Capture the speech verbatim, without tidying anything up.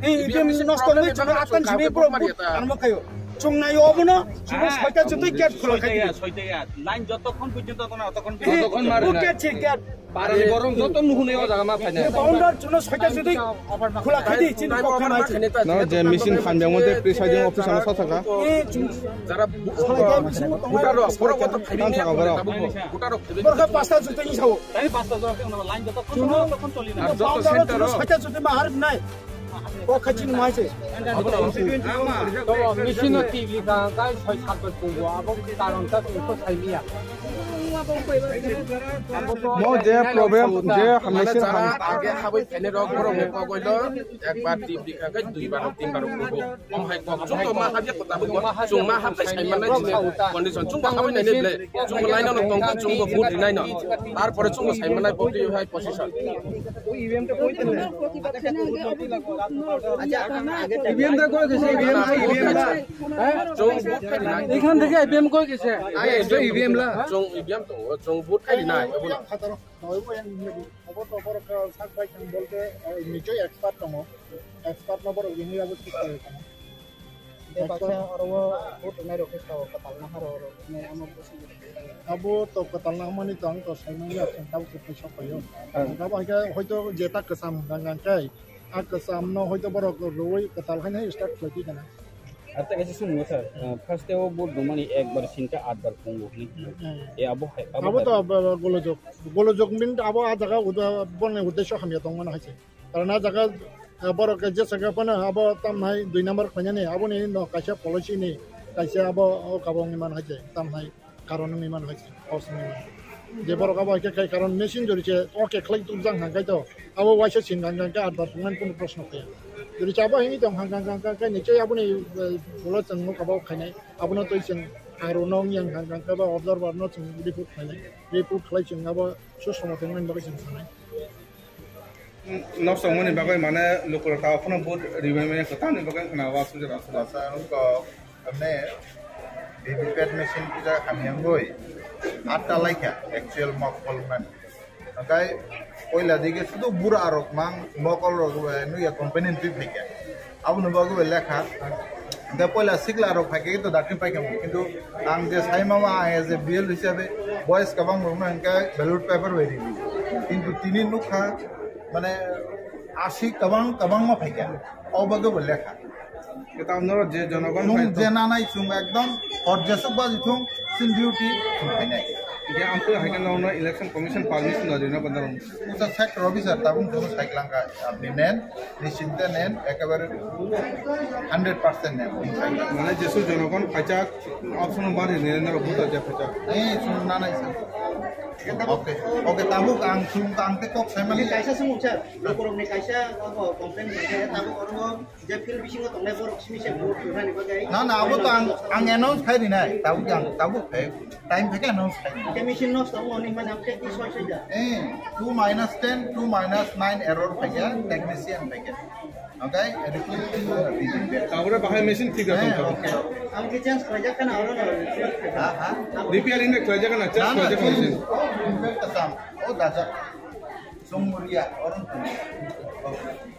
Ei, E V M nosto wngwi chwng attan simi borok vote kanma khaio. Chwng naio obono, chwng soita jotoi gate khulak khai di. Soita ya, soita ya. Line jotokkhon porjonto tongna, totokkhon porjonto. Totokkhon mari na. Gate se gate. Parani borok joto nuhunai o jaga ma phainai. Boundary chwngno soita jotoi khulak khai di, chini pokhe nai. No, je machine phan biyang mode presiding officer no sa thaka. Ei, chwng jara voter rok, borok kotha phaidi. Tam thaka borok. Voter rok phaidi. Borok pasta jotoi sao. Tani pasta jotoi line jotokkhon tongna, totokkhon choli na. Ar joto center rok. Soita jotoi ma har nai. O khachi ni mai se. To machine o tibli ka kai soi sat bai tongo, abo karon ta tong ko sai liya. Mo je problem, je machine ham. Age habai phene rok borok ni kok oilo, ekbar tibli ka kai duibar rok tinbar rok tongo. Om hai kok chung to ma habya kota bo, chung ma habai sai manai jini condition, chung ba habai nai le, chung line no tong, chung bo vote rinai no. Tarpore chung bo sai manai bo twi hai position. E V M da koi gese, E V M, E V M da. Chwng vote khai rinai. Ekhan theke E V M koi gese. Ai, chwng E V M la. Chwng E V M to, chwng vote khai rinai. Obo to borok sak bai thang bolte, nichoi expert tongo. Expert no borok ringwi abo thik khai tongo. Baksa oro vote rinai rok khe sao kwtal na haro oro. Abo to kwtal na mani to ang to sai manya, tabuk khe sok paio. Abo hai khe hoito jeta kwcham hwnka hwnka khe. A kwcham no hoito borok rwui kwtal haino start khlai twi kana. Atta kaisa swngmung sir, first o vote rwmani ekbar sinta atbar pungo hwnwi. E abo hai, abo to golojok, golojok min abo a jaga boni uddesho hamya tongmani hai se. Karon a jaga borok je saka phano abo tamnai dui number khlainani, aboni no kaisa policy ni kaisa abo o kabong ni man hai se tamnai. Karon wngwi mano hai se, kos wngwi mano. Je borok abo hai khe khai, karon machine jori se, o khe khlai tuk jang hang khai to, abo waisa sin hang hang khe atbar pungnani kunu proshno phaiya. Jori se abo hini tong hang hang hang hang khai nichoi aboni, eh, ulo chwng nuk abo khainai, abono twi chwng aro nong yang hang hang khai ba observer no chwng report khlainai, report khlai chwng abo susomo tongmani bagwi chwng sanai. Nok songmani bagwi mane lukurok tabuk phano vote ribaimani kwtalni bagwi khna o aswk jora aswk. Bwsa wngkok, mane V V P A T machine puja hamya wngwi atta laikha actual mock poll mani. Hwnkhe poila digi sudu bura rok mang mokol rok, eh, nuya company ni twi phaikha. Aboni bagwi bai lekha. Hwnkhe poila sikla rok phaikhe to dakti paikha, kintu ang je sai mama, ang as a B L hisabe boys kwbang rokno hwnkhe ballot paper bai ridi. Kintu tini nukha, mane, asi kwbang kwbangma phaikha. O bagwi bai lekha. Kwtal norok je jonogon chwng je nanai chwng ekdom hor jesuk baji thung, chwng duty chwng khainai. Hwnkhe ang twi hai khe norokno election commission permission no rina bwdalong. Ucha sek Robi sir, tabuk chwng sai klangkha, apni nen. Nischinte nen, ekebare hundred percent nen. Mane jesu jonogon phaijak, option bari nen, naro buta je phaijak. Eh, chwng nanai sir. Okay, okay, tabuk ang chwng tang te kok sai mani. Kaisa sumuk sir, lukurokni kaisa abo complaint khaikha, tabuk oro je field bisingo tongnai borok simi se vote rwnani bagwi. Na, na, abo to ang, ang announce khai rinai, tabuk ang, tabuk khai. Time theke announce khai. Commission no stop oni mane amke ki soi soi da. Eh, two minus ten, two minus nine error theke, technician theke. Okay, repeat, repeat. Tabore bahai machine thik ato. Eh, okay. Amke change khlai jak kana oro no. Ha, ha. Repair ine khlai jak kana, change khlai jak machine. Oh, repair kasam. Oh, dajak. Songmuria, oro. Okay.